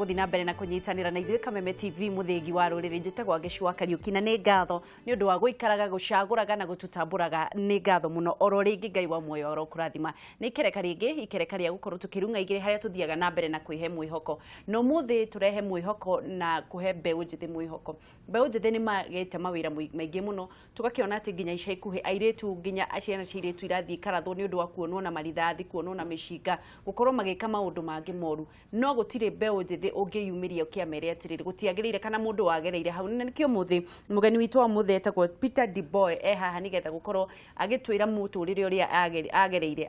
Gũthiĩ na mbere na kũnyitanĩra na ithuĩ Kameme TV, mũthĩgi wa rũrĩrĩ. Njĩtagwo Angeci wa Kariũki, na nĩ ngatho nĩ ũndũ wa gũikaraga gũcagũraga na gũtũtambũraga. Nĩ ngatho mũno oro rĩngĩ. Ngai wa muoyo oro kũrathima. Nĩ ikereka rĩngĩ, ikereka rĩa gũkorwo tũkĩrung'a igĩrĩ, harĩa tũthiaga na mbere na kwĩhe mwĩhoko. Na ũmũthĩ tũrehe mwĩhoko na kũhe mbeũ njĩthĩ mwĩhoko. Mbeũ njĩthĩ nĩ magĩte mawĩra maingĩ mũno, tũgakĩona atĩ nginya ica ikuhĩ airĩtu, nginya ciana cia airĩtu irathiĩ karathwo nĩ ũndũ wa kuonwo na marithathi, kuonwo na mĩcinga, gũkorwo magĩka maũndũ mangĩ moru. No gũtirĩ mbeũ njĩthĩ ũngĩyumĩria ũkĩamere atĩrĩrĩ, gũtiagĩrĩire, kana mũndũ wagereire hau. Na nĩkĩo ũmũthĩ mũgeni witũ wa ũmũthĩ etagwo Peter Dboy e haha, nĩgetha gũkorwo agĩtwĩra mũtũrĩre ũrĩa agereire.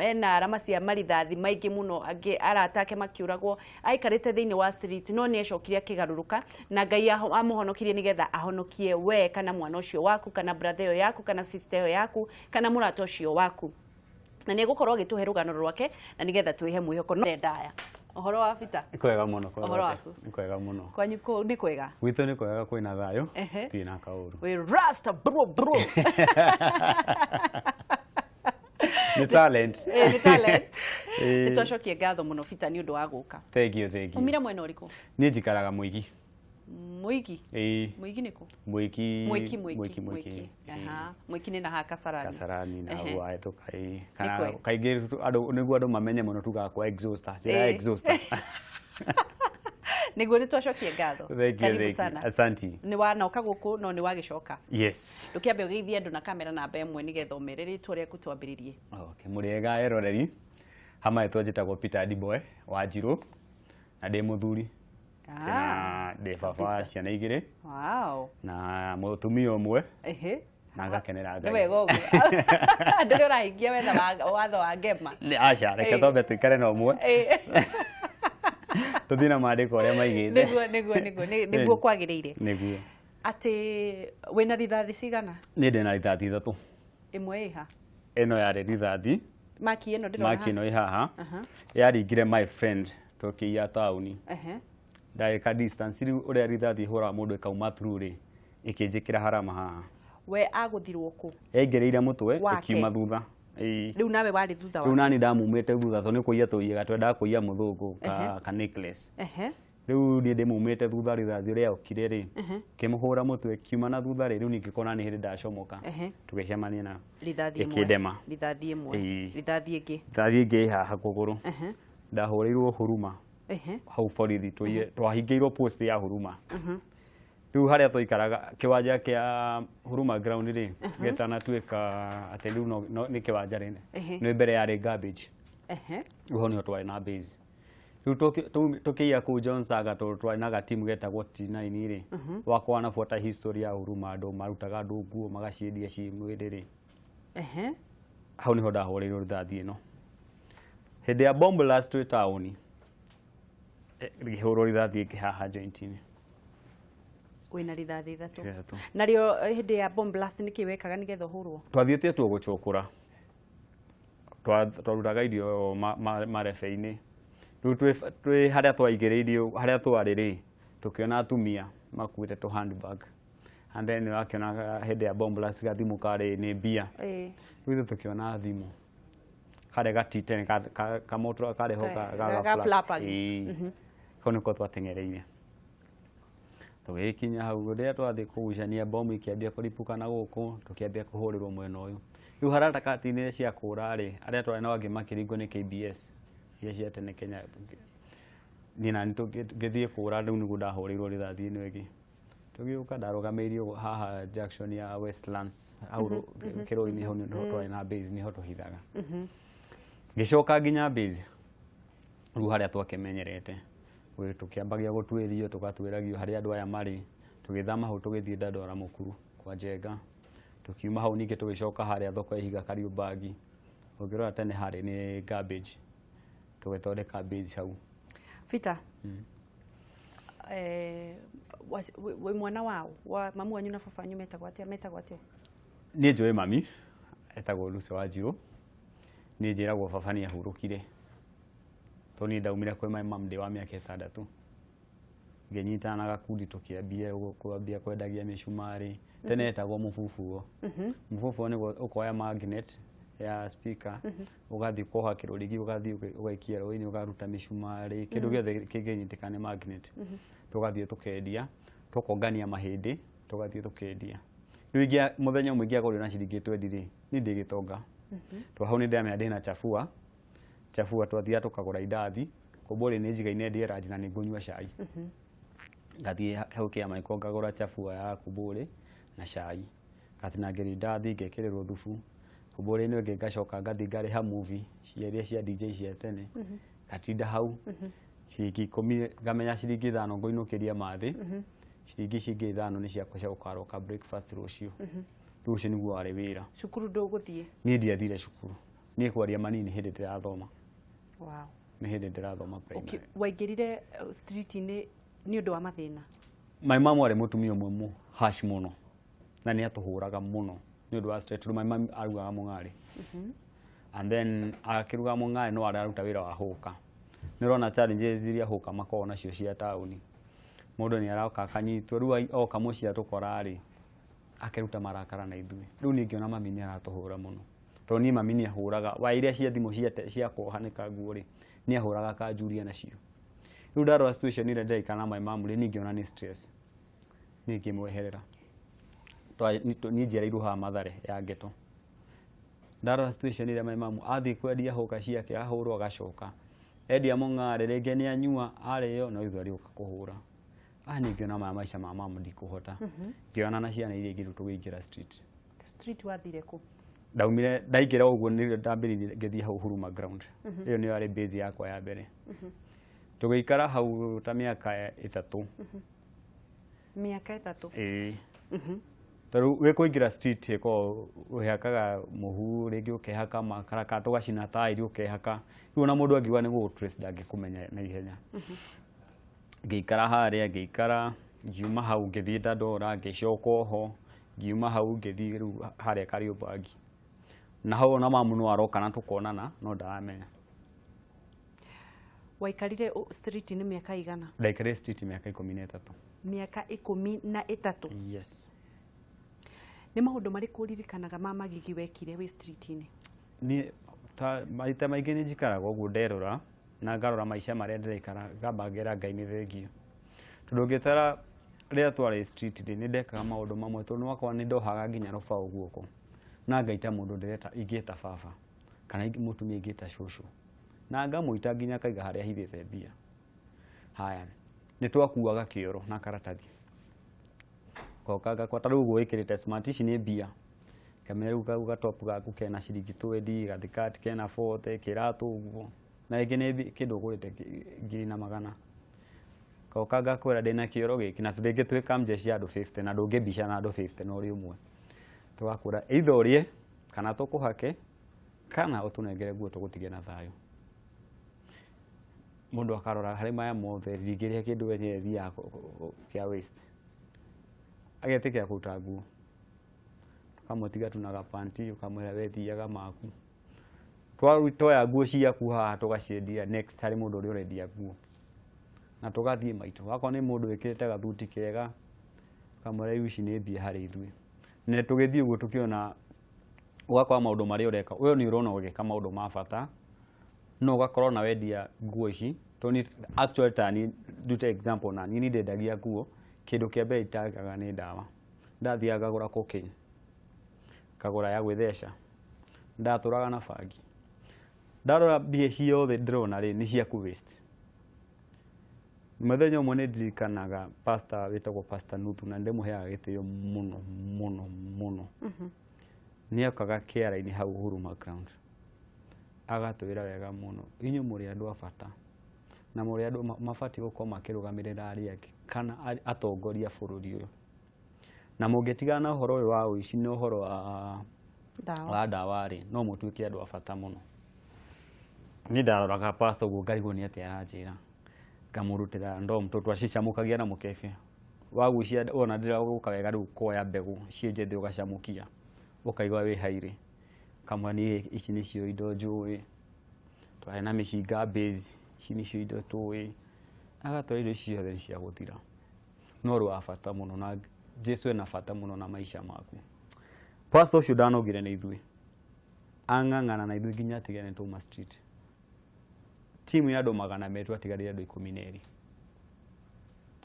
Ena arama cia marithathi maingĩ mũno, angĩ arata ake makĩũragwo, aikarĩte thĩinĩ wa street, no nĩ acokire akĩgarũrũka na Ngai amũhonokirie, nĩgetha ahonokie we kana mwana ũcio waku, kana brother ĩyo yaku, kana sister ĩyo yaku, kana mũrata ũcio waku. Na nĩ egũkorwo agĩtũhe rũgano rwake na nĩgetha twĩhe mwĩhoko. No ndaya ũhoro wa Peter. Nĩ kwega mũno, kwega. Ũhoro atĩa? waku? Nĩ kwega mũno. Kwanyu nĩ kwega? Gwitũ nĩ kwega, kwĩna thayũ. Tirĩ na kaũru. Wĩ rasta bro bro. Nĩ talent. Ĩ, nĩ talent. Ĩ. Nĩ twacokie ngatho mũno, Peter, nĩ ũndũ wa gũka. Thank you, thank you. Umire mwena ũrĩkũ? Niĩ njikaraga Mwiki. Mwiki? Ĩ. Mwiki nĩkũ? Mwiki. Mwiki, Mwiki. Mwiki, Mwiki. Mwiki. Aha. Mwiki nĩ na haha Kasarani. Kasarani na wahĩtũka, ĩ. Kana Kwega. kaingĩ andũ nĩguo andũ mamenye mũno tugaga kwa exhauster. Njĩra ya exhauster. Nĩguo, nĩ twacokie ngatho. Thank you, Karibu thank you. sana. Asanti. Nĩ wanoka gũkũ, no nĩ wagĩcoka. Yes. Ndũkĩambe ũgeithie andũ na kamera namba 1, nĩgetha ũmere rĩtwa rĩaku, twambĩrĩrie. Okay, mũrĩega eroreri. Hamarĩtwa njĩtagwo Peter Dboy Wanjirũ na ndĩ mũthuri. Na ndĩ baba wa ciana 2 na mũtumia ũmwe na ngakenera Nĩ Ngai. wega ũguo, ndũrĩ ũrahingia wetha watho wa ngema. Aca, reke twambe tũikare na ũmwe, tũthiĩ na maandĩko ũrĩa maigĩte. Nĩguo kwagĩrĩire. Nĩguo. Atĩ wĩna rithathi cigana? Niĩ ndĩ na rithathi 3. Ĩmwe ĩha? Ĩno yarĩ rithathi. Maki ĩno ndĩrona. Maki ĩno ĩ haha yaringire my friend tũkĩiya taũni. Ndagĩka distance rĩu ũrĩa rithathi ĩhũraga mũndũ ĩkauma through rĩ, ĩkĩnjĩkĩra harama haha. We agũthirwo kũ? Yaingĩrĩire mũtwe. Wake. Ĩkiuma thutha. Ĩĩ. Rĩu nawe warĩ thutha Rĩu wa nani ndamumĩte thutha, tondũ nĩ kũiya tũiyaga, twendaga kũiya mũthũngũ ka necklace. Rĩu niĩ ndĩmumĩte thutha, rithathi ũrĩa okire rĩ, kĩmũhũra mũtwe kiuma na thutha rĩ, rĩu ningĩ kona nĩ hĩndĩ ndacomoka. Tũgĩcemania na Rithathi ĩmwe. Ĩkĩndema. Rithathi ĩmwe. Ĩĩ. Rithathi ĩngĩ? Rithathi ĩngĩ ĩ haha kũgũrũ. Ndahũrĩirwo huruma hau borithi, twahingĩirwo post ya huruma. Rĩu harĩa twaikaraga kĩwanja kĩa huruma ground rĩ, gĩtanatuĩka atĩ rĩu nĩ kĩwanja rĩ, nĩ mbere yarĩ garbage. Rĩu hau nĩho twarĩ na base. Rĩu tũkĩiya kũu John Saga, tondũ twarĩ na gatimu getagwo T9 rĩ, wakwa wanabuata history ya huruma, andũ marutaga andũ nguo magaciendia ciĩ mwĩrĩ rĩ, hau nĩho ndahũrĩirwo rithathi ĩno hĩndĩ ya bomb blast twĩ taũni. Ngĩhũrwo rithathi ĩngĩ haha joint-inĩ. Wĩna rithathi 3? 3. Narĩo hĩndĩ ya bomb blast nĩkĩ wekaga nĩgetha ũhũrwo? Twathiĩte tuo gũcũkũra. Twarutaga irio marebe-inĩ. Rĩu twĩ harĩa twaigĩrĩirio, harĩa twarĩ rĩ, tũkĩona atumia makuĩte tũ handbag, and then wakĩona hĩndĩ ya bomb blast gathimũ karĩ nĩ mbia. Rĩu ithuĩ tũkĩona thimũ karĩ gatite kamotro karĩ ho Ga flapper. Ĩĩ. Kau nĩko twateng'ereire tũgĩkinya hau. Rĩrĩa twathiĩ kũgucania, bomu ikĩambia kũripũka na gũkũ, tũkĩambia kũhũrĩrwo mwena ũyũ. Rĩu haratakatinĩ cia kũra rĩ, arĩa twarĩ nao angĩ makĩringwo nĩ KBS iria cia tene Kenya. Niĩ nani ngĩthiĩ kũra, rĩu nĩguo ndahũrĩirwo rithathi ĩno ĩngĩ. Tũgĩũka ndarũgamĩirio haha junction ya Westlands hau kĩrũĩ-inĩ, hau nĩho twarĩ na base, nĩho tũhithaga. Ngĩcoka nginya base rĩu harĩa twakĩmenyerete. Tũkĩambagia gũtuĩrio, tũgatuĩragio harĩa andũ aya marĩ. Tũgĩthama hau, tũgĩthiĩ Dandora Mũkuru kwa Njenga. Tũkiuma hau ningĩ tũgĩcoka harĩa thoko ya Ihiga Kariũmbangi, ũngĩrora tene harĩ nĩ garbage, tũgĩthondeka base hau. Peter, wĩ mwana wao wa mamu wanyu na baba wanyu metagwo atĩa, metagwo atĩa? Niĩ njũĩ mami etagwo Lucy Wanjirũ. Niĩ njĩragwo baba nĩ ahurũkire, tondũ niĩ ndaumire kwĩ my mum ndĩ wa mĩaka 6. Ngĩnyitana na gakundi, tũkĩambia kwambia kwendagia mĩcumarĩ. Tene yetagwo mũbubuo. Mũbubuo nĩguo ũkoya magnet. Ya speaker, ũgathiĩ ũkoha kĩrũrigi, ũgathiĩ ũgaikia rũĩ-inĩ, ũkaruta mĩcumarĩ, kĩndũ gĩothe kĩngĩnyitĩka nĩ magnet. Tũgathiĩ tũkendia, tũkongania mahĩndĩ, tũgathiĩ tũkendia. Rĩu ingĩa mũthenya ũmwe ingĩagũrire na ciringi 20 rĩ, niĩ ndĩ gĩtonga. To hau nĩ ndĩramenya ndĩna chafua chafua. Twathiaga tũkagũra indathi kũmbũrĩ, nĩ njigaine ndĩe ranji na nĩ ngũnyua cai. Ngathiĩ hau kĩamaiko ngagũra chafua ya kumbũrĩ na cai, ngatinangĩrio indathi, ngekĩrĩrwo thubu kumbũrĩ ĩno ĩngĩ, ngacoka ngathiĩ ngarĩha movie cia iria cia DJ cia tene, ngatinda hau ciringi 10, ngamenya ciringi 5 ngũinũkĩria mathĩ, ciringi ici ingĩ 5 nĩ ciakwa cia gũkaroka breakfast rũciũ. Rĩu ũcio nĩguo warĩ wĩra. Cukuru ndũgũthiĩ? Niĩ ndiathire cukuru. Niĩ kwaria manini, hĩndĩ ndĩrathoma. Nĩ hĩndĩ ndĩrathoma primary. Waingĩrire street-inĩ nĩ ũndũ wa mathĩna? My mom arĩ mũtumia ũmwe mũ harsh mũno na nĩ atũhũraga mũno nĩ ũndũ wa stress, tondũ my mom arugaga mũng'arĩ, and then akĩruga mũng'arĩ no araruta wĩra wa hũka. Nĩ ũrona challenges iria hũka makoragwo nacio cia taũni. Mũndũ nĩ aroka akanyitwo, rĩu oka mũciĩ atũkora rĩ, akeruta marakara na ithuĩ. Rĩu niĩ ngĩona mami nĩ aratũhũra mũno, tondũ niĩ mami nĩ ahũraga waya iria cia thimũ cia kuohanĩka nguo rĩ, nĩ ahũraga akanjuria nacio. Rĩu ndarora situation ĩrĩa ndĩraikara na my mom rĩ, niĩ ngĩona nĩ stress, niĩ ngĩmweherera. Niĩ njiarĩirwo haha Mathare ya Ngeto. Ndarora situation ĩrĩa my mom athiĩ kwendia hũka ciake, ahũrwo, agacoka endia mũng'arĩ, rĩngĩ nĩ anyua, arĩo, no ithuĩ arĩũka kũhũra. Ah, niĩ ngĩona maya maica ma mamu ndikũhota. Ngĩona na ciana iria ingĩ, rĩu tũgĩingĩra street. Street wathire kũ? Ndaumire, ndaingĩra ũguo nĩrĩo ndambĩrĩirie, ngĩthiĩ hau Huruma ground. Ĩyo nĩyo yarĩ base yakwa ya mbere. Tũgĩikara hau ta mĩaka 3. Mĩaka 3? Ĩĩ, tondũ wĩ kũingĩra street ĩkoragwo ũhakaga mũhu, rĩngĩ ũkehaka makara, kana tũgacina taĩri ũkehaka. Rĩu ona mũndũ angiuga nĩ gũgũ trace, ndangĩkũmenya na ihenya. Ngĩikara harĩa, ngĩikara, ngiuma hau ngĩthiĩ Dandora, ngĩcoka oho, ngiuma hau ngĩthiĩ rĩu harĩa Kariobangi. Na hau ona mamu no aroka na tũkonana, no ndaramenya. Waikarire street-inĩ mĩaka igana? Ndaikarire street mĩaka 13. Mĩaka 13? Yes. Nĩ maũndũ marĩkũ ũririkanaga ma magigi wekire wĩ street-inĩ? Niĩ ta maita maingĩ nĩ njikaraga ũguo, nderora na ngarora maica marĩa ndĩraikara, ngamba ngera Ngai nĩ thengiũ, tondũ ngĩtara rĩrĩa twarĩ street rĩ, nĩ ndekaga maũndũ mamwe, tondũ nĩwakorwo nĩ ndohaga nginya rũbaũ guoko na ngaita mũndũ ndĩreta ingĩta baba kana mũtumia ingĩta cũcũ, na ngamũita nginya akaiga harĩa ahithĩte mbia. Haya, nĩ twakuaga kĩoro na karatathi, ngoka ngakwa ta rĩu ũguo wĩkĩrĩte smart ici nĩ mbia, ngamenya rĩu kau gatop gaku kena ciringi 20, gathikati kena 40, kĩratũ ũguo, na rĩngĩ nĩ kĩndũ ũgũrĩte ngiri na magana. Ngoka ngakwĩra ndĩna kĩoro gĩkĩ, na rĩngĩ twĩ kamje cia andũ 50, na ndũngĩmbica na andũ 50 na ũrĩ ũmwe. Tũgakwĩra either ũrĩe kana tũkũhake kana ũtũnengere nguo tũgũtige na thayũ. Mũndũ akarora harĩ maya mothe, ndingĩrĩa kĩndũ wenyewe thiaga kĩa waste, agetĩkĩra kũruta nguo, ũkamũtiga tu na gapanti, ũkamwĩra we thiaga maku. Twoya nguo ciaku haha tũgaciendia next harĩ mũndũ ũrĩa ũrendia nguo, na tũgathiĩ maitũ. Wakorwo nĩ mũndũ wĩkĩrĩte gathuti kega, ũkamwĩra rĩu ici nĩ mbia harĩ ithuĩ. Na tũgĩthiĩ ũguo tũkĩona, ũgakora maũndũ marĩa ũreka we nĩ ũrona ũgĩka maũndũ ma bata, no ũgakorwo na wendia nguo ici. Tondũ niĩ actually, ta niĩ ndute example, na niĩ ndendagia nguo, kĩndũ kĩa mbere itagaga nĩ ndawa. Ndathiaga ngagũra cocaine, ngagũra ya gwĩtheca, ndatũraga na bangi. Ndarora mbia ciothe ndĩrona rĩ, nĩ cia kũ waste. Mũthenya ũmwe nĩ ndirikanaga pastor wĩtagwo Pastor Nuthu, na ndĩmũheaga gĩtĩo mũno mũno mũno. Nĩ okaga kĩara-inĩ hau Huruma ground, agatwĩra wega mũno, inyuĩ mũrĩ andũ a bata na mũrĩ andũ mabatiĩ gũkorwo makĩrũgamĩrĩra arĩa angĩ kana atongoria a bũrũri ũyũ, na mũngĩtigana na ũhoro ũyũ wa ũici na ũhoro wa ndawa, wa ndawa rĩ, no mũtuĩke andũ a bata mũno. Niĩ ndaroraga pastor ũguo ngarigwo nĩ atĩa aranjĩra. Ngamũrutĩra ndom, tondũ twacicamũkagia na mũkebe. Wagucia wona ndĩragũka wega, rĩu kuoya mbegũ ciĩ njĩthĩ ũgacamũkia, ũkaigua wĩ hairĩ. Kamwe niĩ ici nĩcio indo njũĩ, twarĩ na mĩcinga base, ici nĩcio indo tũĩ. Agatwĩra indo ici ciothe nĩ cia gũthira, no ũrĩ wa bata mũno na Jesu ena bata mũno na maica maku. Pastor ũcio ndanogire nĩ ithuĩ. Ang'ang'ana na ithuĩ nginya atigane twauma street. Timu ya andũ 200 twatigarire andũ 12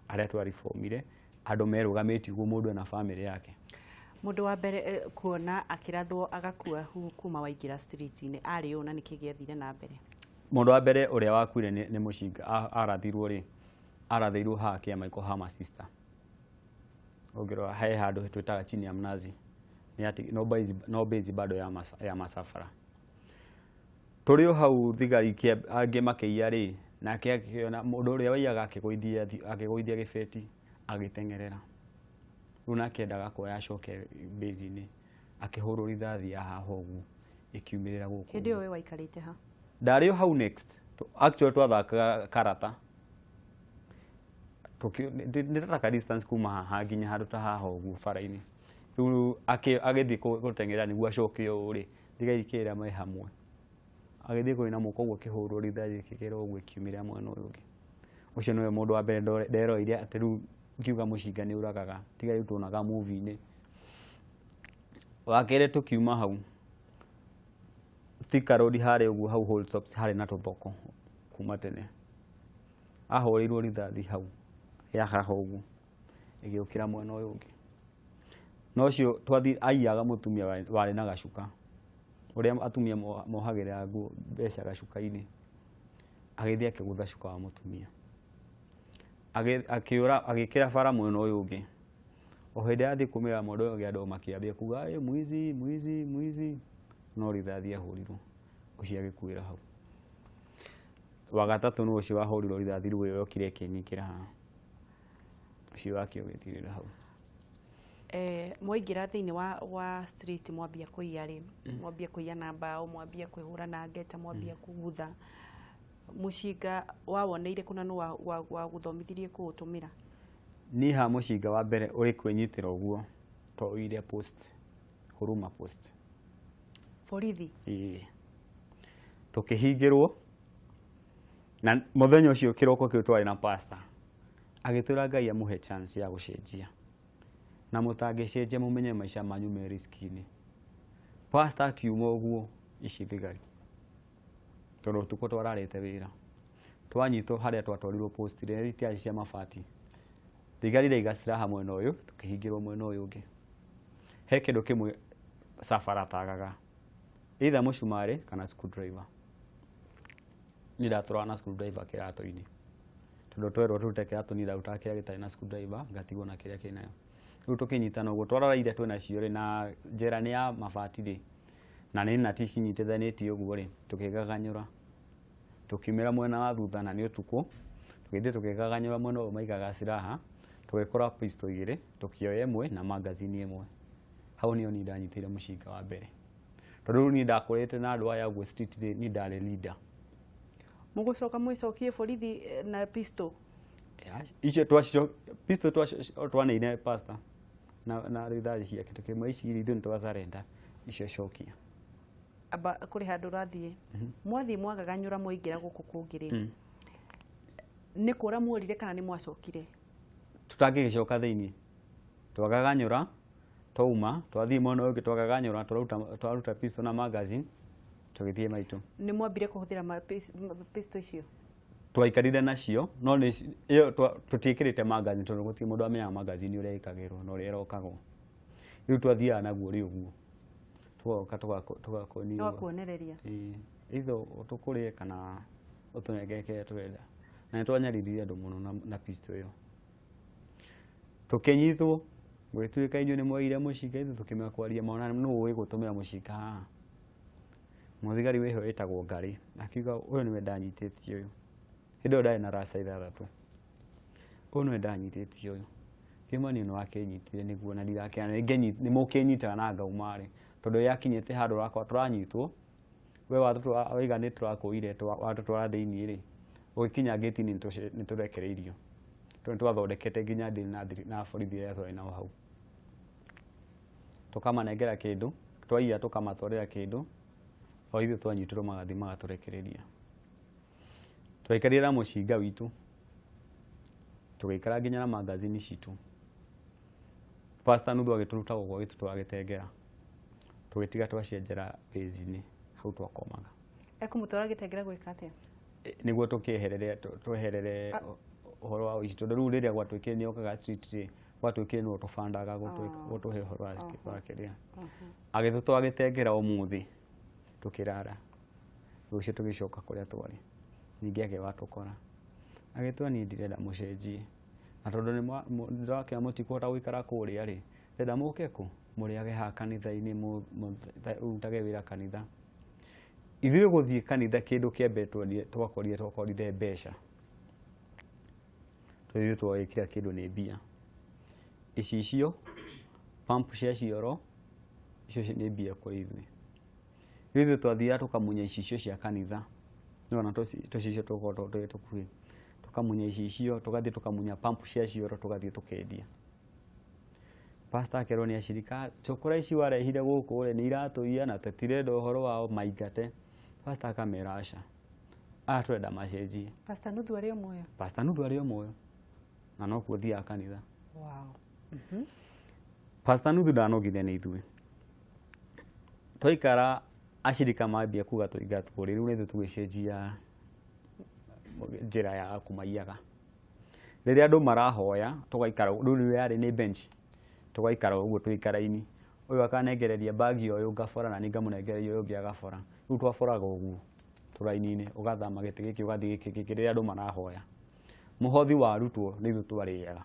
arĩa twaribomire, andũ merũgamĩtie ũguo mũndũ ena bamĩrĩ yake. Mũndũ wa mbere kuona akĩrathwo agakua kuma waingĩra street-inĩ arĩ ũ na nĩkĩ gĩathire na mbere? Mũndũ wa mbere ũrĩa wakuire nĩ mũcinga arathirwo rĩ, arathĩirwo haha Kĩamaiko ha my sister. Ũngĩrora he handũ twĩtaga chini ya mnazi. Nĩ ati no base, no base bado ya masafara. Tũrĩ o hau thigari angĩ makĩiya rĩ, nake akĩona mũndũ ũrĩa waiyaga akĩgũithia gĩbeti agĩteng'erera. Rĩu nake endaga kuoya acoke base-inĩ, akĩhũrwo rithathi ya haha ũguo ĩkiumĩrĩra gũkũ. Hĩndĩ ĩyo we waikarĩte ha? Ndarĩ o hau next. Actually twathakaga karata. Nĩ distance kuma haha nginya handũ ta haha ũguo bara-inĩ. Rĩu agĩthiĩ gũteng'era nĩguo acoke ũũ rĩ, thigari ikĩra me hamwe. Agĩthiĩ kũinamũka ũguo akĩhũrwo rithathi ĩkĩgera ũguo ĩkiumĩrĩra mwena ũyũ ũngĩ. Ũcio nĩwe mũndũ wa mbere nderoreire atĩ rĩu ngiuga mũcinga nĩ ũragaga, tiga rĩu tuonaga movie-inĩ. Wa kerĩ tũkiuma hau, Thika Road harĩa ũguo hau Allsops harĩ na tũthoko kuma tene. Ahũrĩirwo rithathi hau ya haha ũguo ĩgĩũkĩra mwena ũyũ ũngĩ. Na ũcio twathi aiyaga mũtumia warĩ na gacuka, ũrĩa atumia mohagĩrĩra nguo mbeca gacuka-inĩ. Agĩthiĩ akĩgũtha cuka wa mũtumia. Akĩũra agĩkĩra bara mwena ũyũ ũngĩ. O hĩndĩ athiĩ kumĩra mwena ũyũ ũngĩ andũ makĩambia kuga ĩ mwizi mwizi mwizi, no rithathi ahũrirwo, ũcio agĩkuĩra hau. Wa gatatũ nĩ ũcio wahũrirwo rithathi rĩu yokire ĩkĩnyitĩra haha. Ũcio wake ũgĩthirĩra hau. Mwaingĩra thĩinĩ wa street mwambia kũiya rĩ, mwambia kũiya na mbaũ, mwambia kwĩhũra na ngeta, mwambia kũgutha. Mũcinga wawoneire kũ na nũ wagũthomithirie kũũtũmĩra? Niĩ haha mũcinga wa mbere ũrĩ kwĩnyitĩra ũguo twaũire post, Huruma post. Borithi? Ĩĩ. Tũkĩhingĩrwo na mũthenya ũcio kĩroko kĩu twarĩ na pastor agĩtwĩra Ngai amũhe chance ya gũcenjia, na mũtangĩcenjia mũmenye maica manyu me risk-inĩ. Pastor akiuma ũguo ici thigari, tondũ ũtukũ twararĩte wĩra, twanyitwo harĩa twatwarirwo post rĩ itiarĩ cia mabati. Thigari iraiga silaha mwena ũyũ, tũkĩhingĩrwo mwena ũyũ ũngĩ. He kĩndũ kĩmwe Safara atagaga, either mũcumarĩ kana screwdriver. Niĩ ndatũraga na screwdriver kĩratũ-inĩ, tondũ twerwo tũrute kĩratũ niĩ ndarutaga kĩrĩa gĩtarĩ na screwdriver ngatigwo na kĩrĩa kĩnayo. Rĩu tũkĩnyitana ũguo twarora iria twĩna cio rĩ, na njera nĩ ya mabati rĩ, na nĩ nati cinyitithanĩtio ũguo rĩ, tũkĩgaganyũra. Tũkiumĩra mwena wa thutha na nĩ ũtukũ, tũgĩthiĩ tũkĩgaganyũra mwena ũyũ maigaga silaha, tũgĩkora pistol igĩrĩ, tũkĩoya ĩmwe na magazine ĩmwe. Hau nĩho niĩ ndanyitĩire mũcinga wa mbere. Tondũ rĩu niĩ ndakũrĩte na andũ aya ũguo street rĩ, niĩ ndarĩ leader. Mũgũcoka mwĩcokie borithi na pistol? Icio twacio pistol twacio twaneire pastor na rithathi ciake tũkĩmwĩra ici ithuĩ nĩ twa surrender, icio cokia. Amba kũrĩ handũ ũrathiĩ. Mwathiĩ mwagaganyũra mwaingĩra gũkũ kũngĩ rĩ, nĩ kũra muorire kana nĩ mwacokire? Tũtangĩgĩcoka thĩinĩ, twagaganyũra twauma twathiĩ mwena ũyũ ũngĩ twagaganyũra twaruta pistol na magazine tũgĩthiĩ maitũ. Nĩ mwambire kũhũthĩra pistol icio? Twaikarire nacio no nĩ ĩyo tũtiĩkĩrĩte magazine tondũ gũtirĩ mũndũ amenyaga magazine ũrĩa ĩkagĩrwo na ũrĩa ĩrokagwo. Rĩu twathiaga naguo rĩ ũguo tugoka tũgakonio. Tũgakuonereria. Ĩĩ, either ũtũkũrĩe kana ũtũnengere kĩrĩa tũrenda. Na nĩ twanyaririe andũ mũno na pistol ĩyo. Tũkĩnyitwo gũgĩtuĩka inyuĩ nĩ mwoire mũcinga, ithuĩ tũkĩmenya kwaria mona nũ ũĩ gũtũmĩra mũcinga haha. Mũthigari wĩho wĩtagwo Ngarĩ akiuga ũyũ nĩwe ndanyitĩtie ũyũ. Hĩndĩ ĩyo ndarĩ na rasta ithathatũ. Ũyũ nĩwe ndanyitĩtie ũyũ. Kĩma niĩ nĩwakĩnyitire nĩguo na ndirakena nĩ mũkĩnyitaga na ngauma rĩ, tondũ yakinyĩte handũ ũrakora tũranyitwo, we waiga nĩ tũrakũire watũtwara thĩiniĩ rĩ, ũgĩkinya ngĩti-inĩ nĩ tũrekereirio. Tondũ nĩ twathondekete nginya deal na borithi arĩa twarĩ nao hau. Tũkamanengera kĩndũ, twaiya tũkamatwarĩra kĩndũ, o ithuĩ twanyitirwo magathiĩ magatũrekereria. Twaikarire na mũcinga witũ, tũgĩikara nginya na magazine citũ. Pastor nuthu agĩtũruta gũkũ agĩtũtwara Gĩtengera, tũgĩtiga twacienjera base-inĩ. Hau twakomaga. Ekũmũtwara Gĩtengera gwĩka atĩa? Nĩguo tũkĩeherere tweherere ũhoro wa ũici, tondũ rĩu rĩrĩa gwatuĩkire nĩ okaga street rĩ, gwatuĩkire nĩwe ũtũbandaga gũtũhe ũhoro wa kĩrĩa. Agĩtũtwara Gĩtengera ũmũthĩ tũkĩrara, rũciũ tũgĩcoka kũrĩa twarĩ. Ningĩ agĩũka atũkora, agĩtwĩra niĩ ndirenda mũcenjie, na tondũ nĩndĩrakĩona mũtikũhota gũikara kũrĩa rĩ, ndĩrenda mũke kũ mũrĩage haha kanitha-inĩ, mũrutage wĩra kanitha. Ithuĩ gũthiĩ kanitha kĩndũ kĩa mbere twakorire twakorire mbeca, tondũ ithuĩ twoĩ kila kĩndũ nĩ mbia. Icicio, pump cia cioro, icio nĩ mbia kũrĩ ithuĩ. Rĩu ithuĩ twathiaga tũkamunya icicio cia kanitha, nĩwona tũcicio tũkoragwo tũrĩ tũkuhĩ, tũkamunya icicio, tũgathiĩ tũkamunya pump cia cioro, tũgathiĩ tũkendia. Pastor akerwo nĩ acirika, cũkũra ici warehire gũkũ rĩ, nĩ iratũiya na tũtirenda ũhoro wao, maingate. Pastor akamera aca, aya tũrenda macenjie. Pastor Nuthu arĩ o muoyo? Pastor Nuthu arĩ o muoyo na nokuo thiaga kanitha. Wow. Pastor Nuthu ndanogire nĩ ithuĩ. Twaikara acirika mambia kuga tũingatwo rĩ, rĩu nĩ ithuĩ tũgĩcenjia njĩra ya kũmaiyaga. Rĩrĩa andũ marahoya tũgaikara, rĩu rĩrĩa yarĩ nĩ bench, tũgaikara ũguo tũikara-inĩ. Ũyũ akanengereria bagi ũyũ ngabora na niĩ ngamũnengereria ũyũ ũngĩ agabora. Rĩu twaboraga ũguo tũraini-inĩ, ũgathama gĩtĩ gĩkĩ ũgathiĩ gĩkĩ gĩkĩ rĩrĩa andũ marahoya. Mũhothi warutwo nĩ ithuĩ twarĩaga.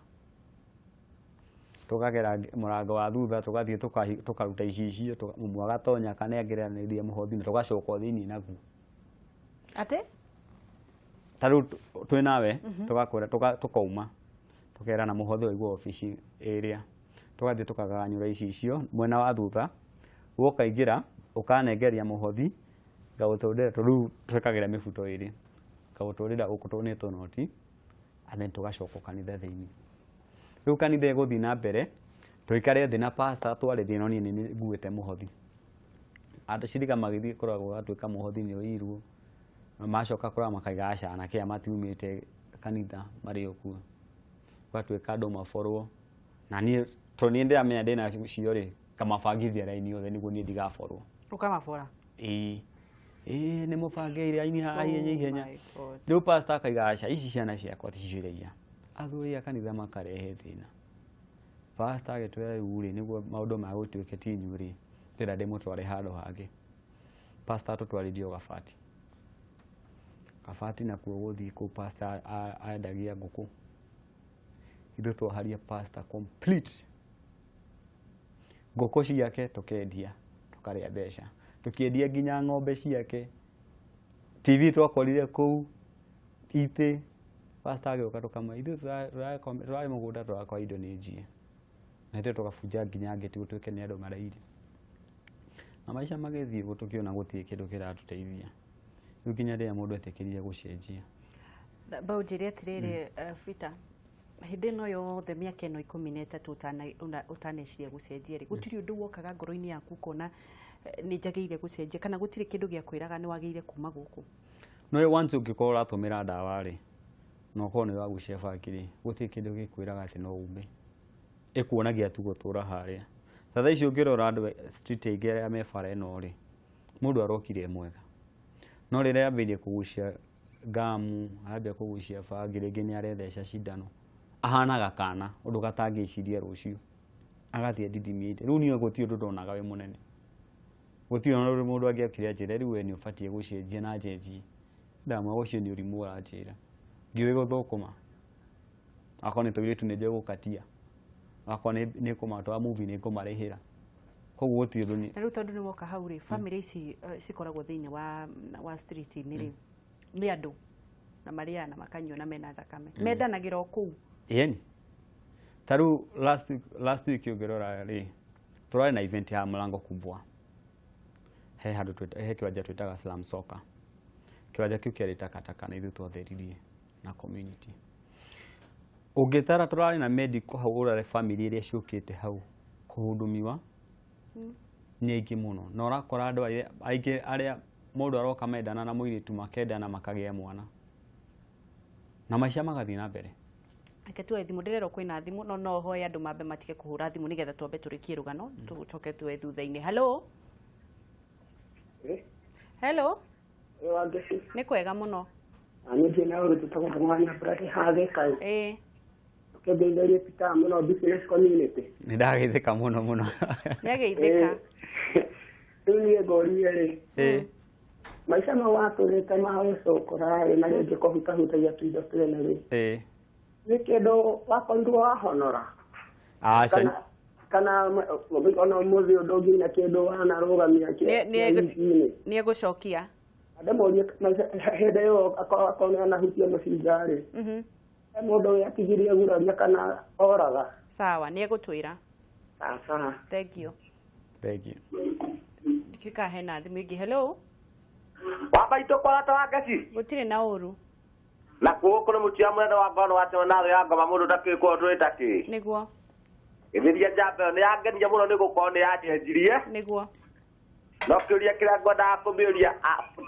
Tũkagera mũrango wa thutha tũgathiĩ tũkaruta icicio, ũmwe agatonya akanengereria mũhothi na tũgacoka thĩiniĩ naguo. Atĩ? Ta rĩu twĩ nawe, tũgakwĩra, tũkauma, tũkerana mũhothi waigwo obici ĩrĩa. Tũgathiĩ tũkagaganyũra icicio mwena wa thutha, wokaingĩra ũkanengeria mũhothi, ngagũtũrĩra, tondũ rĩu twĩkagĩra mĩbuto ĩrĩ, ngagũtũrĩra gũkũ tondũ nĩ tũnoti, and then tũgacoka kanitha thĩiniĩ. Rĩu kanitha ĩgũthiĩ na mbere, tũikare thĩ na pastor twarĩrie, no niĩ nĩ nguĩte mũhothi. Acirika magĩthiĩ kũrora gũgatuĩka mũhothi nĩ ũirwo, macoka kũrora makaiga aca, anake aya matiumĩte kanitha marĩ o kuo. Gũgatuĩka andũ maborwo, na niĩ tondũ niĩ ndĩramenya ndĩna cio rĩ, ngamabangithia raini yothe nĩguo niĩ ndigaborwo. Ũkamabora? Ĩĩ. Ĩĩ nĩ mũbangĩire raini haha ihenya ihenya. Oh my God. Rĩu pastor akaiga aca, ici ciana ciakwa ti cio iraiya. Athuri a kanitha makarehe thĩna. Pastor agĩtwĩra rĩu rĩ, nĩguo maũndũ maya gũtuĩke ti inyuĩ rĩ, ndĩrenda ndĩmũtware handũ hangĩ. Pastor atũtwarithie o Gabati. Gabati nakuo gũthiĩ kũu pastor endagia ngũkũ. Ithuĩ twaharia pastor complete. Ngũkũ ciake tũkendia, tũkarĩa mbeca. Tũkĩendia nginya ng'ombe ciake. TV twakorire kũu, itĩ. Pastor agĩũka tũkamwĩra ithuĩ tũrarĩ mũgũnda tũrakora indo nĩ njie. Na ithuĩ tũgabunja nginya ngĩti gũtuĩke nĩ andũ maraire. Na maica magĩthiĩ ũguo tũkĩona gũtirĩ kĩndũ kĩratũteithia. Rĩu nginya rĩrĩa mũndũ etĩkĩrire gũcenjia. Bao njĩre atĩrĩrĩ, Peter, hĩndĩ ĩno yothe mĩaka ĩno 13 ũtaneciria gũcenjia rĩ, gũtirĩ ũndũ wokaga ngoro-inĩ yaku ũkona nĩ njagĩrĩire gũcenjia, kana gũtirĩ kĩndũ gĩa kwĩraga nĩ wagĩrĩire kuma gũkũ? No once ũngĩkorwo ũratũmĩra ndawa rĩ, na ũkorwo nĩ ũragucia bangi rĩ, gũtirĩ kĩndũ gĩkwĩraga atĩ no ume. Ĩkuonagia tu gũtũra harĩa. Ta thaa ici ũngĩrora andũ street aingĩ arĩa me bara ĩno rĩ, mũndũ arokire e mwega. No rĩrĩa ambĩrĩirie kũgucia ngamu, arambia kũgucia bangi, rĩngĩ nĩ aretheca cindano, ahanaga kana ũndũ gatangĩciria rũciũ, agathiĩ adidimĩte. Rĩu niĩ gũtirĩ ũndũ ndonaga wĩ mũnene. Gũtirĩ ona ũndũ mũndũ angĩokire anjĩre rĩu we nĩ ũbatiĩ gũcenjia na njenjie. Ndamwĩra ũcio nĩ ũrimũ ũranjĩra. Ndiũĩ gũthũkũma. Akorwo nĩ tũirĩtu nĩ njũĩ gũkatia. Akorwo nĩ kũmatwara movie nĩ ngũmarĩhĩra. Koguo gũtirĩ ũndũ niĩ. Na rĩu tondũ nĩ woka hau rĩ, family ici cikoragwo thĩinĩ wa street-inĩ rĩ, nĩ andũ na marĩaga na makanyua na mena thakame. Mendanagĩra o kũu. Ĩni. Ta rĩu last week ũngĩrora rĩ, tũrarĩ na event ya Mlango Kubwa. He handũ he kĩwanja twĩtaga Slum Soccer. Kĩwanja kĩu kĩarĩ takataka na ithuĩ twatheririe na community. Ũngĩtara tũrarĩ na medical hau ũrore family iria ciũkĩte hau kũhudumiwa nĩ aingĩ mũno. Na ũrakora andũ aingĩ arĩa mũndũ aroka mendana na mũirĩtu makendana makagĩa mwana. Na maica magathiĩ na mbere. Reke tuoe thimũ, ndĩrerwo kwĩna thimũ, no no hoe andũ mambe matige kũhũra thimũ nĩgetha twambe tũrĩkie rũgano, tũcoke tuoe thutha-inĩ. Hello? Hello. Wangeci. Nĩ kwega mũno. Niĩ ndirĩ na ũru tũtagwo mwanya Brady hathĩka. Ĩĩ. Ũkĩndeithĩria Peter mũno business community. Nĩ ndageithĩka mũno mũno. Nĩ ageithĩka. Rĩu niĩ ngũrie rĩ, Ĩĩ. maica mau watũrĩte ma gũcũkũra rĩ, na rĩngĩ kũhutahutagia tũindo twene rĩ, Ĩĩ. nĩ kĩndũ wakorirwo wahonora? Aca. Kana ona ũmũthĩ ũndũ ũngĩina kĩndũ wanarũgamia kĩa-inĩ? Nĩ egũcokia. Ndĩmũrie hĩndĩ ĩyo akorwo nĩ anahutia mũcinga rĩ, he mũndũ wĩatigirie guraria kana oraga? Sawa, nĩ egũtwĩra. Sawa. Thank you. Thank you. Ndikĩka hena thimũ ĩngĩ. Hello. Wamba itũ kwarata wa ngeci. Gũtirĩ na ũru. Na kuo kũrĩ mũtia mũnene wa ngono wa tene na thũ ya ngoma mũndũ ũtakĩũĩ kũo tũrĩ takĩ. Nĩguo. Gĩthĩria njamba ĩyo nĩ yangenia mũno nĩ gũkorwo nĩ yanjenjirie. Nĩguo. No kĩũria kĩrĩa ngwendaga kũmĩũria,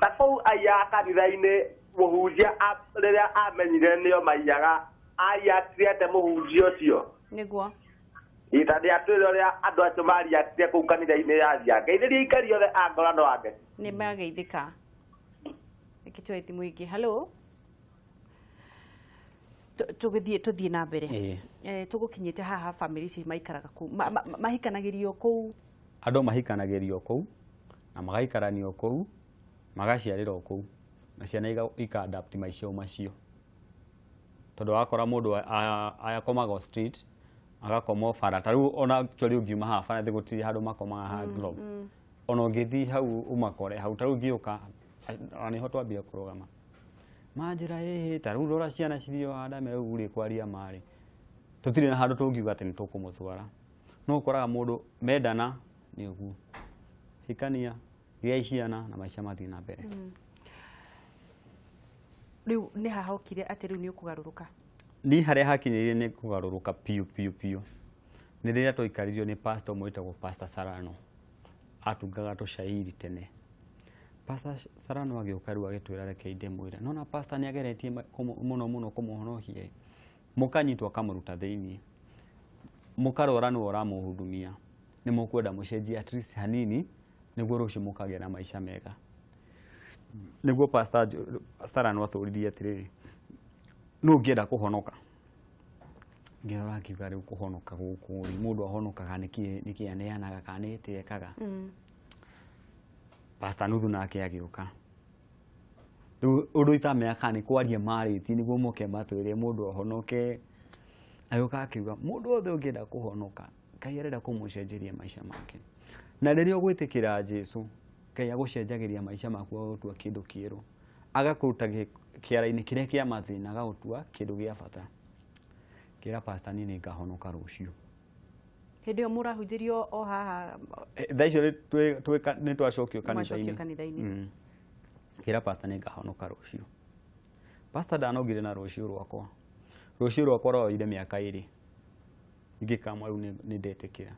ta kũu aiyaga kanitha-inĩ, mũhunjia rĩrĩa amenyire nĩo maiyaga, aiatire atĩa mũhunjia ũcio? Nĩguo. Ita nĩ atwĩre ũrĩa andũ acio mariatire kũu kanitha-inĩ ya Thia. Ngeithĩria aikari othe a ngorano wa Ngeci. Nĩ mageithĩka. Reke tuoe thimũ ĩngĩ. Hello. Tũgĩthiĩ tũthiĩ na mbere. Ĩĩ. Tũgũkinyĩte haha family ici maikaraga kũu. Mahikanagĩrio kũu. Andũ mahikanagĩrio kũu na magaikaranio kũu, magaciarĩrwo kũu na ciana ika adapt maica o macio. Tondũ wakora mũndũ akomaga o street, agakoma o bara. Ta rĩu ona actually ũngiuma haha bara thĩ gũtirĩ handũ makomaga haha Globe. Ona ũngĩthiĩ hau ũmakore hau, ta rĩu ngĩũka, ona nĩho twambire kũrũgama. Manjĩra ĩhĩ, ta rĩu rora ciana cirĩ o handũ me ũguo rĩ kwaria marĩ. Tũtirĩ na handũ tũngiuga atĩ nĩ tũkũmũtwara. No ũkoraga mũndũ mendana nĩ ũguo. Hikania, gĩai ciana na maica mathiĩ na mbere. Rĩu nĩ hahokire atĩ rĩu nĩ ũkũgarũrũka? Niĩ harĩa hakinyĩrire nĩ kũgarũrũka piũ piũ piũ. Nĩ rĩrĩa twaikaririo nĩ pastor ũmwe wĩtagwo Pastor Sarano. Atungaga tũcairi tene. Pastor Sarano agĩũka rĩu agĩtwĩra reke ndĩmwĩre. Nona pastor nĩ ageretie mũno mũno kũmũhonokia. Mũkanyitwo akamũruta thĩiniĩ. Mũkarwara nĩwe ũramũhudumia. Nĩ mũkwenda mũcenjie at least hanini nĩguo rũciũ mũkagĩa na maica mega. Nĩguo Pastor Sarano atũririe atĩrĩrĩ, nũ ũngĩenda kũhonoka? Ngĩrora ngiuga rĩu kũhonoka gũkũ rĩ, mũndũ ahonokaga nĩkĩ aneanaga kana nĩ ĩtĩ ekaga? Pastor Nuthu nake agĩũka. Rĩu ũndũ itamenyaga kana nĩ kwaria marĩtie nĩguo moke matwĩre mũndũ ahonoke. Agĩũka akiuga mũndũ wothe ũngĩenda kũhonoka, Ngai arenda kũmũcenjeria maica make. Na rĩrĩa ũgwĩtĩkĩra Jesũ, Ngai agũcenjagĩria maica maku agagũtua kĩndũ kĩerũ. Agakũruta kĩara-inĩ kĩrĩa kĩa mathĩna agagũtua kĩndũ gĩa bata. Ngĩra pastor niĩ nĩngahonoka rũciũ. Hĩndĩ ĩyo mũrahunjĩrio o haha? Thaa icio nĩ twacokio Mwacokio kanitha-inĩ. Kanitha-inĩ. Ngĩra pastor nĩngahonoka rũciũ. Pastor ndanongire na rũciũ rwakwa. Rũciũ rwakwa rwoire mĩaka ĩrĩ. Ngĩkamwa rĩu nĩ ndetĩkĩra.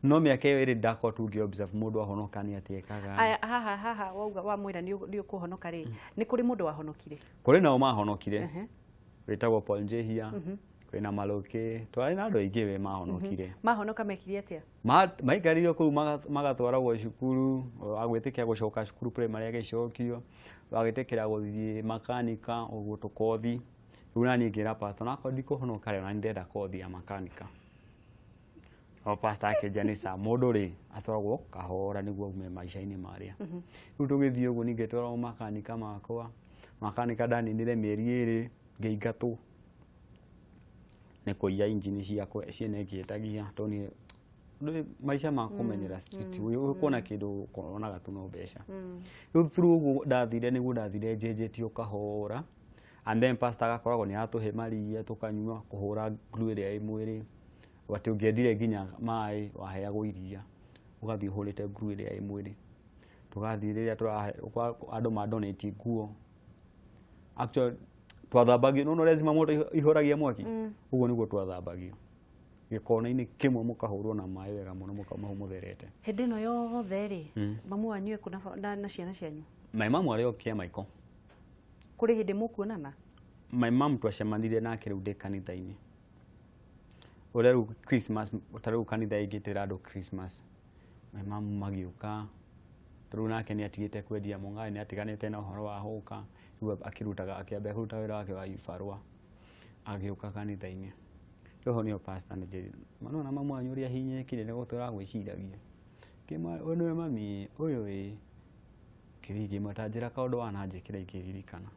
No mĩaka ĩyo ĩrĩ ndakorwo tu ngĩ observe mũndũ ahonoka nĩ atĩ ekaga. Aya, haha, haha, wauga wamwĩra nĩ ũkũhonoka rĩ, nĩ kũrĩ mũndũ wahonokire? Kũrĩ nao mahonokire. Wĩtagwo Paul Njehia, kwĩna Maloke, twarĩ na andũ aingĩ we mahonokire. Mahonoka mekire atĩa? Maikaririo kũu magatwaragwo cukuru, agwĩtĩkĩra gũcoka cukuru primary agĩcokio, agwĩtĩkĩra gũthiĩ makanika, ũguo tũkothi. Rĩu naniĩ ngĩra pastor, onakorwo ndikũhonoka rĩ, ona nĩ ndĩrenda kothi ya makanika. O pastor akĩnjĩra nĩ sawa, mũndũ rĩ atwaragwo kahora nĩguo aume maica-inĩ marĩa. Rĩu tũgĩthiĩ ũguo niĩ ngĩtwarwo makanika makwa, makanika ndaninire mĩeri ĩrĩ ngĩingatwo nĩ kũiya injini ciakwa ciene ngĩendagia, tondũ niĩ ndũĩ maica ma kũmenyera street, ũkuona kĩndũ ũkonaga tu no mbeca. Rĩu through ũguo ndathire nĩguo ndathire njenjetio kahora, and then pastor agakoragwo nĩ aratũhe maria tũkanyua kũhũra glue ĩrĩa ĩ mwĩrĩ, atĩ ũngĩendire nginya maĩ waheagwo iria, ũgathiĩ ũhũrĩte glue ĩrĩa ĩ mwĩrĩ. Tũgathiĩ rĩrĩa tũrahe andũ ma donate nguo. Actually twathambagio, nĩ ũrĩa zimamoto ihoragia mwaki? Ũguo nĩguo twathambagio. Gĩkona-inĩ kĩmwe mũkahũrwo na maĩ wega mũno mũkauma hau mũtherete. Hĩndĩ ĩno yothe rĩ, mamu wanyu ekũ na ciana cianyu? My mom arĩ o Kĩamaiko. Kũrĩ hĩndĩ mũkuonana? My mom twacemanirie nake rĩu ndĩ kanitha-inĩ. Ũrĩa rĩu Christmas, ta rĩu kanitha ĩngĩtĩra andũ Christmas. My mom magĩũka, Tondũ nake nĩ atigĩte kwendia mũng'aĩ, nĩ atiganĩte na ũhoro wa hũka, rĩu akĩrutaga, akĩambia kũruta wĩra wake wa ibarũa, agĩũka kanitha-inĩ. Rĩu hau nĩho pastor anjĩrire, nĩwona mamu wanyu ũrĩa ahinyĩrĩkire nĩ gũtũra agwĩciragia. Ngĩmwĩra ũyũ nĩwe mami, ũyũ ĩĩ. Ngĩthiĩ ngĩmwĩra ta njĩra kaũndũ wananjĩkĩra ingĩririkana.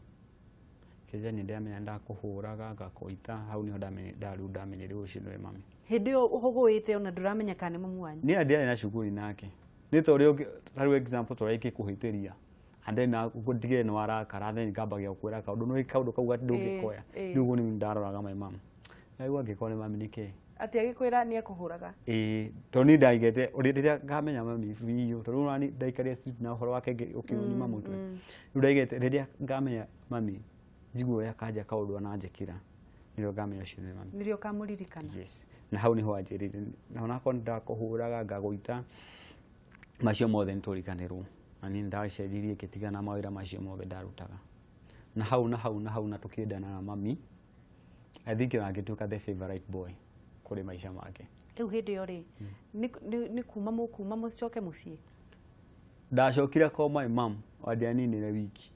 Kĩnjĩra nĩ ndĩramenya ndakũhũraga ngakũita, hau nĩho rĩu ndamenyire rĩu ũcio nĩwe mami. Hĩndĩ ĩyo ũhũgũĩte ona ndũramenya kana nĩ mamu wanyu. Niĩ ndiarĩ na shughuli nake. Nĩ ta ũrĩa ta rĩu example ta ũrĩa ingĩkũhĩtĩria and then ndigĩre nĩ warakara, then ngambagia gũkwĩra kaũndũ, no kaũndũ kau ndũngĩkoya. Rĩu ũguo nĩ ndaroraga my mom. Rĩu angĩkorwo nĩ mami nĩkĩ? Atĩ agĩkwĩra nĩ ekũhũraga. Ĩĩ, tondũ niĩ ndaigĩte rĩrĩa ngamenya mami biũ, tondũ rĩu ndaikarire street na ũhoro wake ũkĩnyuma mũtwe. Rĩu ndaigĩte rĩrĩa ngamenya mami, njigue ũrĩa kanja kaũndũ ananjĩkĩra, nĩrĩo ngamenya ũcio nĩ mami. Nĩrĩo ũkamũririkana. Yes. Na hau nĩho anjĩrire, na onakorwo nĩ ndakũhũraga ngagũita, macio mothe nĩ tũriganĩrwo. Na niĩ ndacenjirie ngĩtigana na mawĩra macio mothe ndarutaga. Na hau na hau na hau na tũkĩendana na mami. I think ona ngĩtuĩka the favorite boy kũrĩ maica make. Rĩu hĩndĩ ĩyo rĩ, nĩ kuma mũkuma mũcoke mũciĩ? Ndacokire kwa my mom, wandianinire wiki.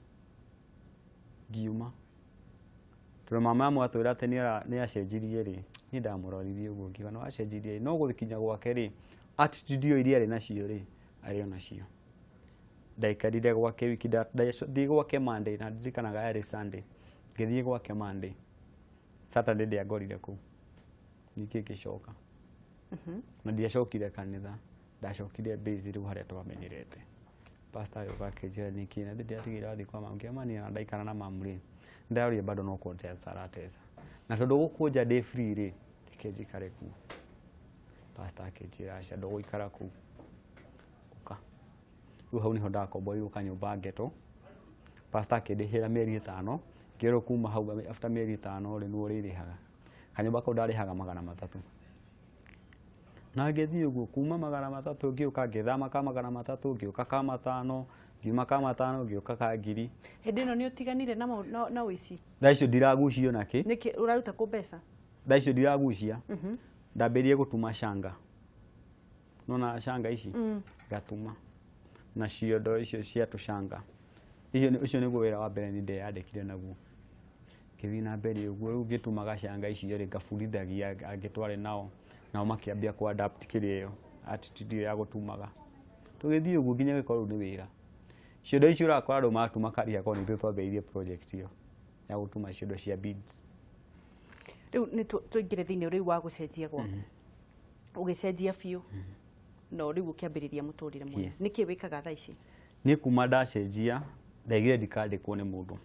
Ngiuma. Tondũ mama amwe atwĩra atĩ nĩ acenjirie rĩ, niĩ ndamũroririe ũguo ngiuga nĩ wacenjirie, no gũkinya gwake rĩ, attitude ĩyo iria arĩ nacio rĩ, arĩ o nacio. Ndaikarire gwake wiki, ndathiĩ gwake Monday, na ndirikanaga yarĩ Sunday. Ngĩthiĩ gwake Monday. Saturday ndiangorire kũu. Ningĩ ngĩcoka. Na ndiacokire kanitha, ndacokire base rĩu harĩa twamenyerete. Pastor agĩũka akĩnjĩra nĩkĩ, na ndĩratigire wathiĩ kwa mamu. Ngĩmwĩra niĩ ona ndaikara na mamu rĩ, ndĩraroria bado no kũntesa aratesa. Na tondũ gũkũ nja ndĩ free rĩ, reke njikare kuo. Pastor akĩnjĩra aca ndũgũikara kũu, ũka. Rĩu hau nĩho ndakomborirwo kanyũmba ghetto. Pastor akĩndĩhĩra mĩeri 5, ngĩrwo kuma hau after mĩeri 5 rĩ, nĩwe ũrĩrĩhaga. Kanyũmba kau ndarĩhaga 300. Na ngĩthiĩ ũguo kuma 300 ngĩũka ngĩthama ka 300, ngĩũka ka 500, ngiuma ka 500, ngĩũka ka 1000. Hĩndĩ ĩno nĩ ũtiganire na ũici? Thaa icio ndiragucio nakĩ? Nĩkĩ ũraruta kũ mbeca? Thaa icio ndiragucia. Ndambĩrĩrie gũtuma canga. Nona canga ici? Ngatuma. Na ciondo icio cia tũcanga. Ũcio nĩguo wĩra wa mbere niĩ ndeyandĩkire naguo. Ngĩthiĩ na mbere ũguo, rĩu ngĩtumaga canga icio rĩ, ngabundithagia angĩ twarĩ nao, nao makĩambia kũ adapt kĩrĩa ĩyo, attitude ĩyo ya gũtumaga. Tũgĩthiĩ ũguo nginya gĩkorwo rĩu nĩ wĩra. Ciondo icio ũrakora andũ maratuma Kariakoo nĩ ithuĩ twambĩrĩirie project ĩyo ya gũtuma ciondo cia beads. Rĩu nĩ tũingĩre thĩinĩ rĩu wa gũcenjia gwaku. Ũgĩcenjia biũ. No rĩu ũkĩambĩrĩria mũtũrĩre mwerũ. Yes. Nĩkĩ wĩkaga thaa ici? Niĩ kuma ndacenjia, ndaigire ndikandĩkwo nĩ mũndũ.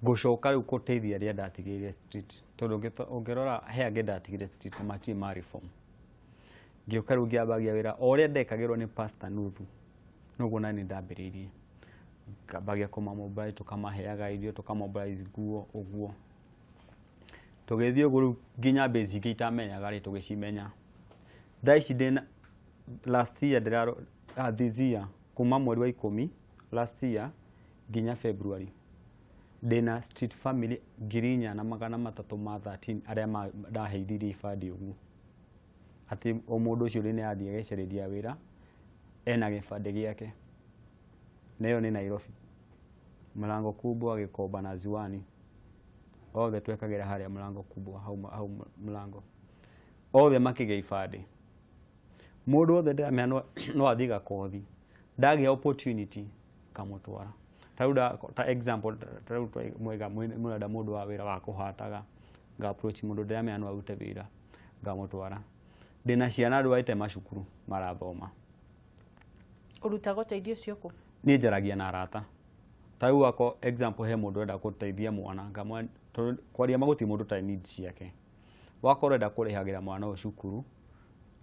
Ngũcoka rĩu gũteithia arĩa ndatigĩire street. Tondũ ũngĩrora he angĩ ndatigire street na matirĩ ma reform. Ngĩũka rĩu ngĩambagia wĩra o ũrĩa ndekagĩrwo nĩ Pastor Nuthu. Noguo nani ndambĩrĩirie. Ngambagia kũmamobilize, tũkamaheaga irio, tũkamobilize nguo ũguo. Tũgĩthiĩ ũguo rĩu nginya base ingĩ itamenyaga rĩ, tũgĩcimenya. Thaa ici ndĩna last year this year kuma mweri wa 10 last year nginya February ndĩna street family 4313 arĩa ndaheithirie ibandĩ ũguo. Atĩ o mũndũ ũcio rĩ nĩ athiĩ agecarĩria wĩra ena gĩbandĩ gĩake. Na ĩyo nĩ Nairobi. Mlango Kubwa, Gikomba na Ziwani. Othe twekagĩra harĩa Mlango Kubwa, hau mlango. Othe makĩgĩa ibandĩ. Mũndũ wothe ndĩramenya no athiĩ gakothi. Ndagĩa opportunity ngamũtwara. Ta rĩu ta example, ta rĩu mwega mũrenda mũndũ wa wĩra wa kũhataga, nga approach mũndũ ndĩramenya no arute wĩra, ngamũtwara. Ndĩna ciana ndwarĩte macukuru marathoma. Ũrutaga ũteithio ũcio kũ? Niĩ njaragia na arata. Ta rĩu wako example he mũndũ ũrenda gũteithia mwana, ngamwĩra tondũ kwaria ma gũtirĩ mũndũ ũtarĩ needs ciake. Wakorwo ũrenda kũrĩhagĩra mwana ũyũ cukuru,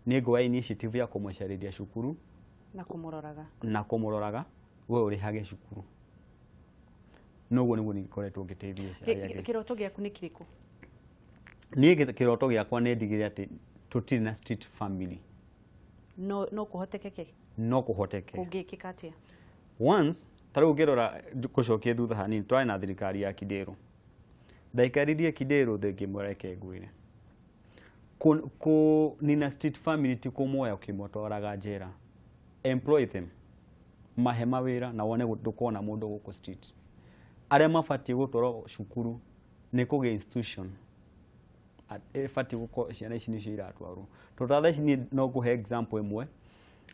niĩ ngoya initiative ya kũmũcarĩria cukuru na kũmũroraga. Na kũmũroraga, we ũrĩhage cukuru. Noguo nĩguo nĩngoretwo ngĩteithia arĩa angĩ. Kĩroto gĩaku nĩ kĩrĩkũ? Niĩ kĩroto gĩakwa nĩ ndigĩrĩre atĩ tũtirĩ na street family. No kũhotekeke? No kũhoteke. Kũngĩkĩka atĩa? Once, ta rĩu ũngĩrora gũcokia thutha hanini, twarĩ na thirikari ya Kidero. Ndaikaririe Kidero thĩ ngĩmwĩra reke ngwĩre. Kũnina street family ti kũmuoya ũkĩmũtwaraga njera. Employ them. Mahe mawĩra na wone ndũkona mũndũ gũkũ street. Arĩa mabatiĩ gũtwarwo cukuru nĩ kũgĩa institution ĩbatiĩ gũkorwo ciana ici nĩcio iratwarwo, tondũ ta thaa ici niĩ no ngũhe example ĩmwe.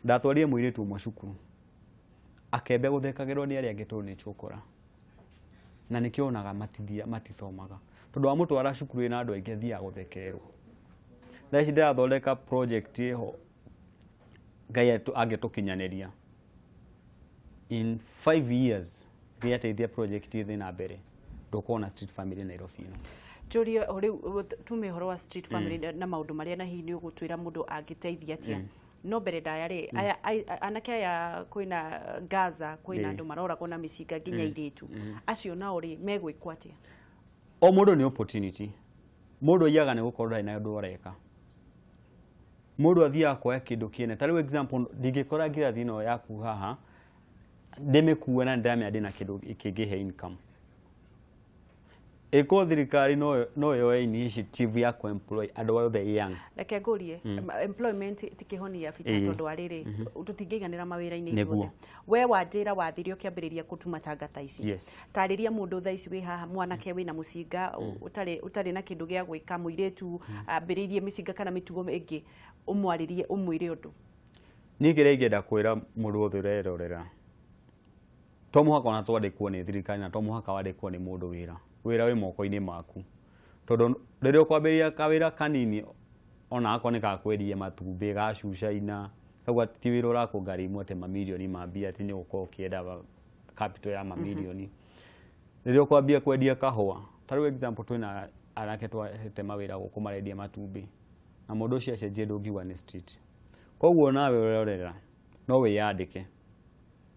Ndatwarire mũirĩtu ũmwe cukuru, akĩambia gũthekagĩrwo nĩ arĩa angĩ tondũ nĩ chokora, na nĩkĩo onaga matithia matithomaga, tondũ wamũtwara cukuru ĩna andũ aingĩ athiaga gũthekererwo. Thaa ici ndĩrathondeka project ĩho, Ngai angĩtũkinyanĩria in 5 years, Ngai ateithia project ĩthiĩ na mbere, ndũkona street family Nairobi ĩno. Njũrie o rĩu, tume ũhoro wa street family na maũndũ marĩa na hihi nĩ ũgũtwĩra mũndũ angĩteithia atĩa, no mbere ndaya rĩ, aya anake aya, kwĩna Gaza, kwĩna andũ maroragwo na mĩcinga nginya airĩtu acio, nao rĩ, megwĩkwo atĩa? O mũndũ nĩ opportunity. Mũndũ aiyaga nĩ gũkorwo ndarĩ na ũndũ areka. Mũndũ athiaga kuoya kĩndũ kĩene. Ta rĩu example, ndingĩkora ngirathi ĩno yaku haha ndĩmĩkue na nĩndĩramenya ndĩna kĩndũ kĩngĩhe income. Ĩkorwo thirikari no yoe initiative ya kũ-employ andũ othe young. Reke ngũrie, employment ti kĩhonia bita, tondũ wa rĩrĩ, tũtingĩiganĩra mawĩra-inĩ ithuothe. We wanjĩra wathire ũkĩambĩrĩria kũtuma tanga ta ici. Yes. Tarĩria mũndũ thaa ici wĩ haha, mwanake wĩna mũcinga, ũtarĩ na kĩndũ gĩa gwĩka, mũirĩtu ambĩrĩirie mĩcinga kana mĩtugo ĩngĩ, ũmwarĩrie, ũmwĩre ũndũ. Niĩ kĩrĩa ingĩenda kwĩra mũndũ wothe ũrerorera, to mũhaka ona twandĩkwo nĩ thirikari, na to mũhaka wandĩkwo nĩ mũndũ wĩra. Wĩra wĩ moko-inĩ maku, tondũ rĩrĩa ũkwambĩrĩria kawĩra kanini, ona akorwo nĩ ga kwendia matumbĩ, ga cucaina kau, ti wĩra ũrakũngarimu atĩ mamirioni ma mbia, atĩ nĩ ũgũkorwo ũkĩenda capital ya mamirioni. Rĩrĩa ũkwambia kwendia kahũa, ta rĩu example, twĩna anake twahete mawĩra gũkũ marendia matumbĩ, na mũndũ ũcio acenjie, ndũngiuga nĩ street. Koguo nawe ũrerorera no wĩyandĩke,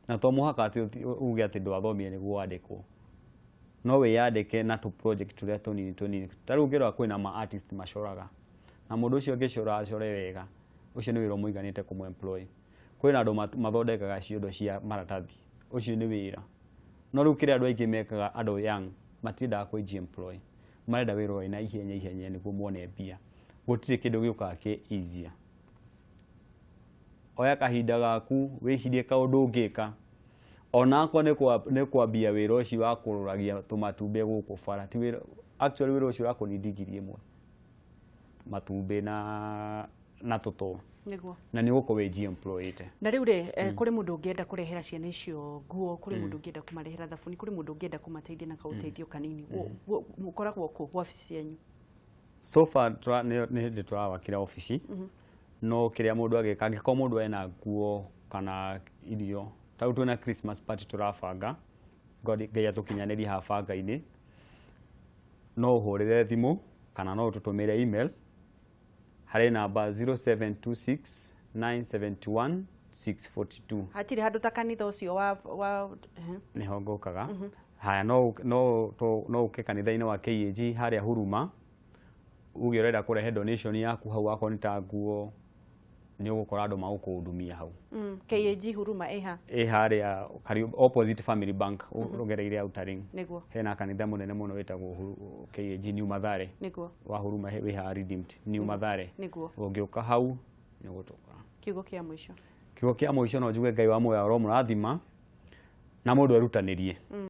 na to mũhaka atĩ uge atĩ ndwathomire nĩguo wandĩkwo. No wĩyandĩke na tũ project tũrĩa tũnini tũnini. Ta rĩu ũngĩrora, kwĩna ma artist macoraga, na mũndũ ũcio angĩcora acore wega, ũcio nĩ wĩra ũmũiganĩte kũmũ-employ. Kwĩna andũ mathondekaga ciondo cia maratathi, ũcio nĩ wĩra. No rĩu kĩrĩa andũ aingĩ mekaga, andũ young matiendaga kwĩji-employ, marenda wĩra wĩna ihenya ihenya nĩguo mone mbia. Gũtirĩ kĩndũ gĩũkaga kĩ easier. Oya kahinda gaku, wĩcirie kaũndũ ũngĩka, ona akorwo nĩ kwambia wĩra ũcio wa kũrũragia tũmatumbĩ gũkũ bara. Ti wĩra, actually wĩra ũcio ũrakũnindi 1000 matumbĩ na tũtũ, na nĩ ũgũkorwo wĩ employed. Na rĩu rĩ, kũrĩ mũndũ ũngĩenda kũrehera ciana icio nguo, kũrĩ mũndũ ũngĩenda kũmarehera thabuni, kũrĩ mũndũ ũngĩenda kũmateithia na kaũteithio kanini, mũkoragwo kũ, wabici cianyu? So far nĩ hĩndĩ tũrawakĩra obici, no kĩrĩa mũndũ agĩka, angĩkorwo mũndũ ena nguo kana irio, ta rĩu twĩna Christmas party tũrabanga, Ngai atũkinyanĩrie haha banga-inĩ, no ũhũrĩre thimũ kana no ũtũtũmĩre email harĩ namba 0726 971 642. Hatirĩ handũ ta kanitha ũcio wa. Nĩho ngũkaga. Haya, no ũke kanitha-inĩ wa KAG harĩa Huruma, uge ũrenda kũrehe donation yaku hau, akorwo nĩ ta nguo, nĩ ũgũkora andũ magũkũhudumia hau. KAG Huruma ĩha? Ĩ harĩa opposite Family Bank, ũgereire Outer Ring. Hena kanitha mũnene mũno wĩtagwo KAG New Mathare. Wa Huruma wĩ haha Redeemed New Mathare. Ũngĩũka hau nĩ ũgũtũkora. Kiugo kĩa mũico? Kiugo kĩa mũico, no njuge Ngai wa muoyo aromũrathima, na mũndũ erutanĩrie.